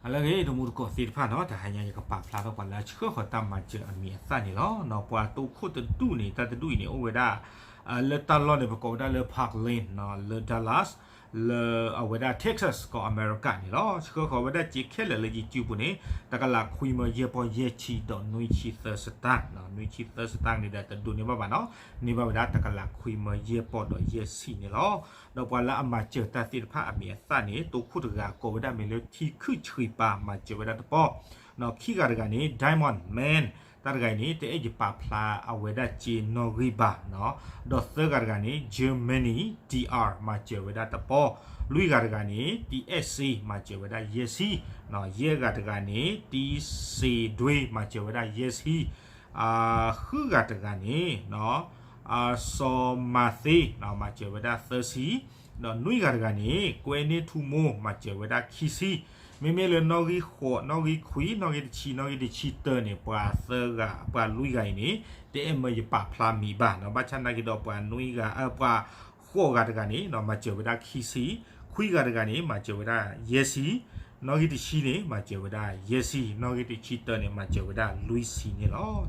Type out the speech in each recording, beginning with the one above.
ဟါလၢအဂ့ၤ တံၤသကိးသ့ၣ်တဖၣ်နီၤ, တဟါညါယကပာ်ဖျါထီၣ်ပှၤလၢအဆှၢဃီၤတၢ်မၤစၢၤအမံၤအသၣ်န့ၣ်လီၤ. ပှၤတိခိၣ်တဒူၣ်န့ၣ် တၢ်တဒူၣ်အံၤန့ၣ် အိၣ်ဝဲဒၣ် လၢတၢ်လီၢ်န့ၣ် ပကိးဝဲဒၣ်လၢ Parkland လၢ Dallas လၢအဝဲဒၣ် Texas ကီၢ်အမဲရကၤန့ၣ်လီၤ. ဆှၢဃီၤဝဲဒၣ်စ့ခဲလၢာ်လၢယစုပူၤန့ၣ် တကလးခွံမၢယဲၢ်ပီၢ်ယဲၢ်ဆံဒီးနွံဆံသၢစတၢ်, နွံဆံသၢစတၢ်န့ၣ်ဒီးတဒိးန့ၢ်ဘၣ်ဘၣ်နီၤ, န့ၢ်ဘၣ်ဝဲဒၣ်တကလးခွံမၢယဲၢ်ပီၢ်ဒီးယဲၢ်ဆံန့ၣ်လီၤ. ဒီးပှၤလၢအမၤစၢၤတၢ်သ့ၣ်တဖၣ်အမံၤအသၣ်န့ၣ် တိခိၣ်တဂၤကိးဝဲဒၣ်မ့ၢ်လၢ ထံခုၣ်ဆှံပၤ မၤစၢၤဝဲဒၣ်တပီၢ်, ခံဂၤတဂၤန့ၣ် Diamond Man တၢ်တဂၤအံၤန့ၣ် တအဲၣ်ယပာ်ဖျါအဝဲဒၣ်စ့နီၣ်ဂံၢ်ဘၣ်နီၤ, ဒီးသၢဂၤတဂၤန့ၣ် Germany D R မၤစၢၤဝဲဒၣ်တပီၢ်, လွံၢ်ဂၤတဂၤန့ၣ် T S C မၤစၢၤဝဲဒၣ်ယဲၢ်ဆံ, ယဲၢ်ဂၤတဂၤန့ၣ် T C ဒွ့ မၤစၢၤဝဲဒၣ်ယဲၢ်ဆံ, ဃုဂၤတဂၤန့ၣ် စီၤမၤသ့ မၤစၢၤဝဲဒၣ်သၢဆံ, ဒီးနွံဂၤတဂၤန့ၣ် ကွဲန့ၢ်ထူမိၢ် မၤစၢၤဝဲဒၣ်ခံဆံ, မ့မ့ၢ်လၢနီၣ်ဂံၢ်ဃိး နီၣ်ဂံၢ်ခွံ နီၣ်ဂံၢ်တဆံ နီၣ်ဂံၢ်တဆံတၢန့ၣ် ပှၤသၢဂၤ ပှၤလွံၢ်ဂၤအံၤန့ၣ် တအဲၣ်မၢယပာ်ဖျါမံၤဘၣ်နီၤ, ဘၣ်ဆၣ်နာ်က့ဒီးပှၤနွံဂၤ ပှၤဃိးဂၤတဂၤန့ၣ် မၤစၢၤဝဲဒၣ်ခံဆံ, ခွံဂၤတဂၤန့ၣ် မၤစၢၤဝဲဒၣ်ယဲၢ်ဆံ, နီၣ်ဂံၢ်တဆံန့ၣ် မၤစၢၤဝဲဒၣ်ယဲၢ်ဆံ, နီၣ်ဂံၢ်တဆံတၢန့ၣ် မၤစၢၤဝဲဒၣ်လွံၢ်ဆံန့ၣ်လီ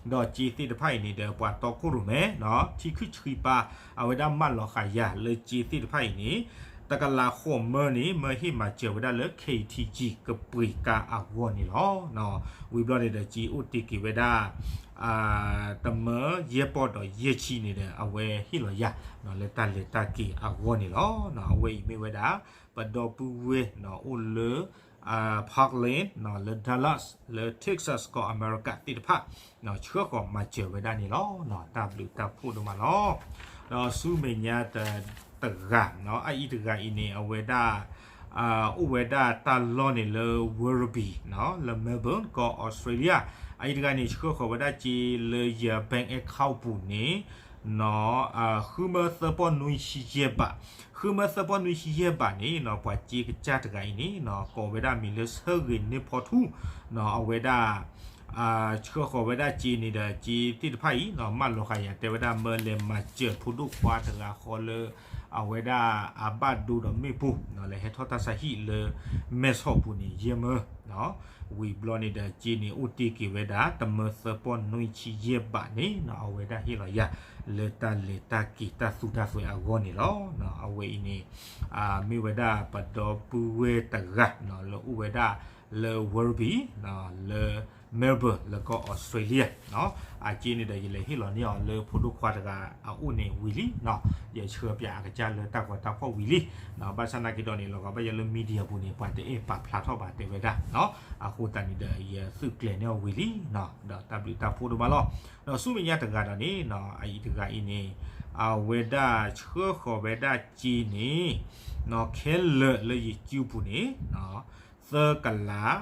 ၤ. ဒီးစ့သ့ၣ်တဖၣ်အံၤန့ၣ်ဒီး ပှၤတီခိၣ်ရိၣ်မဲ ထံခုၣ်ဆှံပၤ အဝဲဒၣ်မၢလီၤဃာ်ယၤလၢစ့သ့ၣ်တဖၣ်အံၤန့ၣ် တကလးဃိးမၢန့ၣ် မၢဟ့ၣ်မၤစၢၤဝဲဒၣ်လၢ K T G ကပှ့ၤကါအဂီၢ်န့ၣ်လီၤ. ဝံၤဘျီန့ၣ်ဒီး စ့အိၣ်တ့ၢ်က့ၤဝဲဒၣ် တမၢယဲၢ်ပီၢ်ဒီးယဲၢ်ဆံန့ၣ်ဒီး အဝဲဟ့ၣ်လီၤယၤ လၢတၢ်လဲၤတၢ်က့ၤအဂီၢ်န့ၣ်လီၤ. အဝဲအံၤမ့ၢ်ဝဲဒၣ် ပဒီပုၢ်ဝဲၢ်အိၣ်လၢ Parkland လၢ Dallas လၢ Texas ကီၢ်အမဲရကၤသ့ၣ်တဖၣ် ဆှၢဃီၤမၤစၢၤဝဲဒၣ်န့ၣ်လီၤ. တၢ်ဘျုးတၢ်ဖှိၣ်ဒိၣ်မးလီၤ. ဒီးဆူမဲာ်ညါတဂၤ အအံၤတဂၤအံၤန့ၣ် အဝဲဒၣ် အိၣ်ဝဲဒၣ်တၢ်လီၢ်န့ၣ်လၢ Werribee လၢ Melbourne ကီၢ် Australia, အအံၤတဂၤန့ၣ် ဆှၢဃီၤဝဲဒၣ်စ့လၢယ bank account ပူၤန့ၣ် ဃုမၢသၢပီၢ်နွံဆံယဲၢ်ဘး, ဃုမၢသၢပီၢ်နွံဆံယဲၢ်ဘးန့ၣ် ပှၤစ့ကစၢ်တဂၤအံၤန့ၣ် ကိးဝဲဒၣ်မံၤလၢ ဆၢဂ့ၤန့ၢ်ဖီထူ, အဝဲဒၣ် ဆှၢဃီၤဝဲဒၣ်စ့န့ၣ်ဒီး စ့သ့ၣ်တဖၣ်အံၤ မၢလီၤဃာ်ယၤတဲဝဲဒၣ် မၢလဲၤမၤစၢၤဖိဒိၣ်ခွါတဂၤဃီလၢ အဝဲဒၣ်အဘၣ်ဒိဒီးမ့ၣ်ပိၢ် လၢဟဲထီၣ်တၢ်ဆါဟံၣ်လၢ မဲၢ်ဆီၣ်ပူၤန့ၣ် ယဲၢ်မၢ ဝံၤဘျီန့ၣ်ဒီး စ့န့ၣ်အိၣ်တ့ၢ်က့ၤဝဲဒၣ် တမၢသၢပီၢ်နွံဆံယဲၢ်ဘးန့ၣ် အဝဲဒၣ်ဟ့ၣ်လီၤယၤ လၢတၢ်လဲၤတၢ်က့ၤတၢ်သူတၢ်သွဲအဂီၢ်န့ၣ်လီၤ. အဝဲအံၤန့ၣ် မ့ၢ်ဝဲဒၣ်ပဒီပုၢ်ဝဲၢ်တဂၤ လၢအိၣ်ဝဲဒၣ်လၢ Werribee လၢ Melbourne လၢကီၢ် Australia, အစ့န့ၣ်ဒီး ယလဲၤဟ့ၣ်လီၤန့ၢ်အီၤလၢဖိဒိၣ်ခွါတဂၤအအိၣ်န့ၣ်ဝံၤလံ, ယဆှၢပၠးအကစၢ်လၢတၢ်ဂီၤတၢ်ဖီၣ်ဝံၤလံ, ဘၣ်ဆၣ်နာ်က့ဒီးန့ၣ် လီၤဂာ်ဘၣ်ယဲလၢ media ပူၤန့ၣ် ပှၤတအဲၣ်ပာ်ဖျါထီၣ်ဘၣ်တဲဝဲဒၣ်, အဃိသတးန့ၣ်ဒီး ယသုးကျဲၤန့ၢ်အီၤဝံၤလံ, ဒီးတၢ်ဘျုးတၢ်ဖှိၣ်ဒိၣ်မးလီၤ. ဒီးဆူမဲာ်ညါတဂၤဒီးန့ၣ် အအံၤတဂၤအံၤန့ၣ် အဝဲဒၣ်ဆှၢဃီၤဝဲဒၣ်စ့န့ၣ် ခဲလၢာ်လၢယစုပူၤန့ၣ် သၢကလး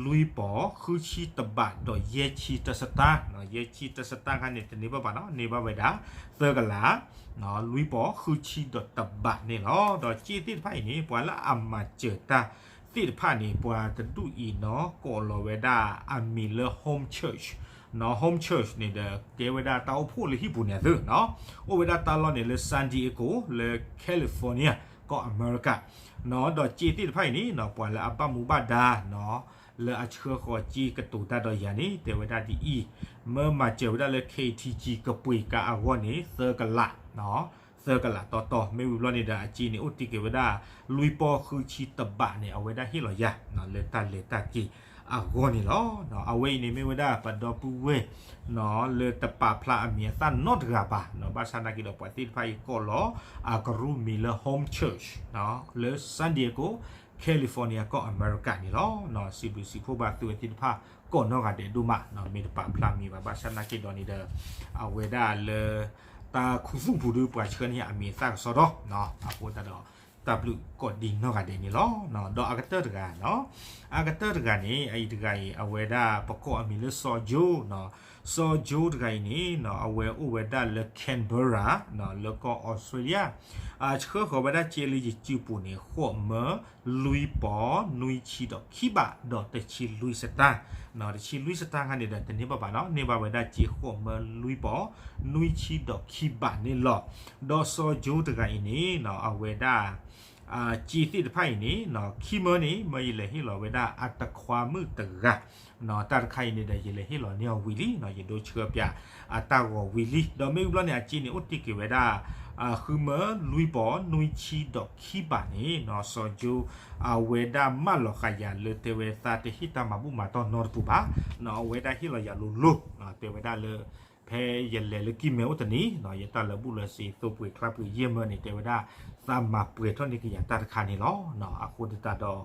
လွံၢ်ပီၢ် ဃုဆံတဘး ဒီးယဲၢ်ဆံတစတၢ်, ယဲၢ်ဆံတစတၢ်ခါန့ၣ် တန့ၢ်ဘၣ်ဘၣ်နီၤ, န့ၢ်ဘၣ်ဝဲဒၣ် သၢကလး လွံၢ်ပီၢ် ဃုဆံဒီးတဘးန့ၣ်လီၤ. ဒီးစ့သ့ၣ်တဖၣ်အံၤန့ၣ် ပှၤလၢအမၤစၢၤတၢ်သ့ၣ်တဖၣ်န့ၣ် ပှၤတဒူၣ်အံၤနီၤ ကိးလီၤဝဲဒၣ်အမံၤလၢ Home Church, Home Church န့ၣ်ဒီး ကဲဝဲဒၣ်တၢ်အိၣ်ဖှိၣ်လၢဟံၣ်ပူၤန့ၣ်သုနီၤ, အိၣ်ဝဲဒၣ်တၢ်လီၢ်န့ၣ်လၢ San Diego လၢ California ကီၢ်အမဲရကၤ, ဒီးစ့သ့ၣ်တဖၣ်အံၤန့ၣ် ပှၤလၢအဘၣ်မူဘၣ်ဒါ လၢအဆှၢဃီၤစ့ကတိၤတၢ်ဒီးယၤန့ၣ် တဲဝဲဒၣ်ဒ်အံၤ, မၢမၤစၢၤဝဲဒၣ်လၢ K T G ကပှ့ၤကါအဂီၢ်န့ၣ် သၢကလး, သၢကလးတီတီ, မ့ၢ်ဝံၤဘျီန့ၣ်ဒီး အစ့န့ၣ်အိၣ်တ့ၢ်က့ၤဝဲဒၣ် လွံၢ်ပီၢ်ဃုဆံတဘးန့ၣ် အဝဲဒၣ်ဟ့ၣ်လီၤယၤ လၢတၢ်လဲၤတၢ်က့ၤအဂီၢ်န့ၣ်လီၤ. အဝဲအံၤန့ၣ်မ့ၢ်ဝဲဒၣ်ပဒီပုၢ်ဝဲၢ် လၢတပာ်ဖျါအမံၤအသၣ်နီတဂၤဘၣ်, ဘၣ်ဆၣ်သနာ်က့ဒီး ပှၤသ့ၣ်တဖၣ်အံၤကိးလီၤ အကရူၢ်မံၤလၢ Home Church လၢ San Diego California ကီၢ်အမဲရကၤန့ၣ်လီၤ. စံးဘျုးစံးဖှိၣ်ဘၣ်သုဝဲသ့ၣ်တဖၣ် ကိးနီၢ်ဂၤဒဲးဒိၣ်မး, မ့ၢ်တပာ်ဖျါမံၤဘၣ်, ဘၣ်ဆၣ်သနာ်က့ဒီးန့ၣ်ဒီး အဝဲဒၣ်လၢ တၢ်ခူသူၣ်ပူၤဒီး ပှၤဆှၢန့ၢ်အမံၤအသၣ်ကစီဒီ, အဃိသတးဒီး တၢ်ဘျုးကိးဒံနီၢ်ဂၤဒဲးန့ၣ်လီၤ. ဒီးအကတၢၢ်တဂၤနီၤ, အကတၢၢ်တဂၤန့ၣ် အအံၤတဂၤအံၤ အဝဲဒၣ်ပကိးအမံၤလၢစီၤကၠိ, စီၤကၠိတဂၤအံၤန့ၣ် အဝဲအိၣ်ဝဲဒၣ်လၢ Canberra လၢကီၢ်အီစထြ့လယါ, အဆှၢဃီၤဝဲဒၣ်စ့လၢယစုပူၤန့ၣ် ဃိးမၢ လွံၢ်ပီၢ် နွံဆံဒီးခံဘး ဒီးတဆံလွံၢ်စတၢ်, တဆံလွံၢ်စတၢ်ခါန့ၣ်ဒီး တန့ၢ်ဘၣ်ဘၣ်နီၤ, န့ၢ်ဘၣ်ဝဲဒၣ်စ့ဃိးမၢ လွံၢ်ပီၢ် နွံဆံဒီးခံဘးန့ၣ်လီၤ. ဒီးစီၤကၠိတဂၤအံၤန့ၣ် အဝဲဒၣ် စ့သ့ၣ်တဖၣ်အံၤန့ၣ် ခံမၢန့ၣ် မၢယလဲၤဟ့ၣ်လီၤဝဲဒၣ်အတခွါမုၣ်တဂၤ, တၢ်တခါအံၤန့ၣ်ဒီး ယလဲၤဟ့ၣ်လီၤန့ၢ်အီၤဝံၤလံ, ယဒိဆှၢပၠးအတၢ်ဂီၤဝံၤလံ. ဒီးမ့ၢ်ဝံၤဘျီန့ၣ် အစ့န့ၣ်အိၣ်တ့ၢ်က့ၤဝဲဒၣ် ဃုမၢလွံၢ်ပီၢ်နွံဆံဒီးခံဘးန့ၣ် စီၤကၠိ အဝဲဒၣ်မၢလီၤဃာ်ယၤလၢတဲဝဲသးတဟ့ၣ်တၢ်မၤဘူၣ်မၤတီၢ်နီတပူၤဘၣ်, အဝဲဒၣ်ဟ့ၣ်လီၤယၤလိၤလိၤ, တဲဝဲဒၣ်လၢ ဖဲယလဲၤလၢကံၢ်မဲအိၣ်တနံၤ ယတၢ်လၢာ်ဘူၣ်လၢာ်စ့သိပှ့ၤချါပှ့ၤယဲၢ်မၢန့ၣ် တဲဝဲဒၣ် သးမၤပှဲၤထီၣ်န့ၢ်ကယၤတၢ်တခါန့ၣ်လီၤ. အဃိသတးဒီး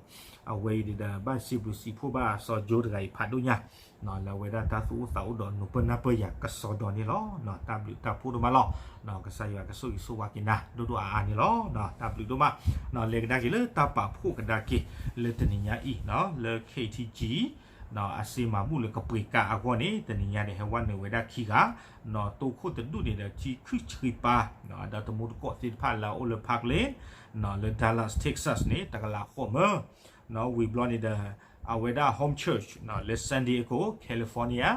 အဝဲအံၤဒီး ဘၣ်စံးဘျုးစံးဖှိၣ်ဘၣ်စီၤကၠိတဂၤအံၤဖးဒိၣ်ညါ လၢအဝဲဒၣ်တၢ်သူၣ်အိၣ်သးအိၣ်ဒီးနူၤပၢၢ်နၢ်ပၢၢ်ယၤကစီဒီန့ၣ်လီၤ. တၢ်ဘျုးတၢ်ဖှိၣ်ဒိၣ်မးလီၤ. ကစၢ်ယွၤကဆိၣ်ဂ့ၤဆိၣ်ဝါက့ၤနၤ ဒိၣ်ဒိၣ်အါအါန့ၣ်လီၤ. တၢ်ဘျုးဒိၣ်မး, လဲၤကဒါက့ၤလၢတၢ်ပာ်ဖှိၣ်ကဒါက့ၤ လၢတနံၤညါအံၤ လၢ K T G အစ့မၤဘူၣ်လၢကပှ့ၤကါအဂီၢ်န့ၣ် တနံၤညါဒီးဟဲဝဲနုာ်ဝဲဒၣ်ခံဂၤ, တိခိၣ်တဒူၣ်န့ၣ်ဒီး ထံခုၣ်ဆှံပၢ် ဒီးတမူတကိးသ့ၣ်တဖၣ်လၢအအိၣ်လၢ Parkland လၢ Dallas Texas န့ၣ် တကလးဃိးမၢ, ဝံၤဘျီန့ၣ်ဒီး အဝဲဒၣ် home church လၢ San Diego California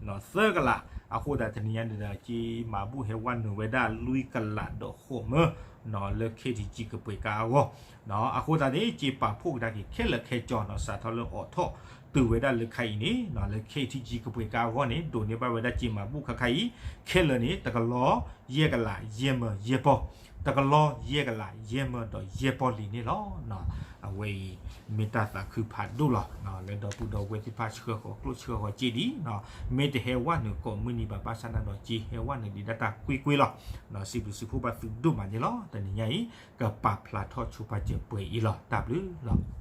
သၢကလး, အဃိသတးတနံၤညါန့ၣ်ဒီး စ့မၤဘူၣ်ဟဲဝဲနုာ်ဝဲဒၣ်လွံၢ်ကလးဒီးဃိးမၢ လၢ K T G ကပှ့ၤကါအဂီၢ်, အဃိသတးန့ၣ် စ့ပာ်ဖှိၣ်ကဒါက့ၤခဲလၢာ်ခဲဆ့နီၤ စးထီၣ်လၢအိးထီၣ်တုၤဝဲဒၣ်လၢခါအံၤန့ၣ် လၢ K T G ကပှ့ၤကါအဂီၢ်န့ၣ် ဒိးန့ၢ်ဘၣ်ဝဲဒၣ်စ့မၤဘူၣ်ခါခါအံၤ ခဲလၢာ်န့ၣ် တကလီၢ်ယဲၢ်ကလးယဲၢ်မၢယဲၢ်ပီၢ်, တကလီၢ်ယဲၢ်ကလးယဲၢ်မၢဒီးယဲၢ်ပီၢ်လံန့ၣ်လီၤ. အဝဲအံၤ မ့ၢ်တၢ်သးခုဖးဒိၣ်လီၤ. လၢဒီပုၢ်ဒီဝဲၢ်သ့ၣ်တဖၣ်ဆှၢဃီၤကျိၣ်ဆှၢဃီၤစ့ဒံး, မ့ၢ်တဟဲဝဲနုာ်ကိးမုၢ်နံၤဘၣ် ဘၣ်ဆၣ်န့ၣ်ဒီး စ့ဟဲဝဲနုာ်ဒံးဒၣ်တၢ်ကွ့ၢ်ကွ့ၢ်လီၤ. စံးဘျုးစံးဖှိၣ်ဘၣ်သုဒိၣ်မးန့ၣ်လီၤ. တနံၤညါအံၤ ကပာ်ဖျါထီၣ်ဆိပာ်စၢၤပှဲၤအံၤလီၤ. တၢ်ဘျုးလီၤ.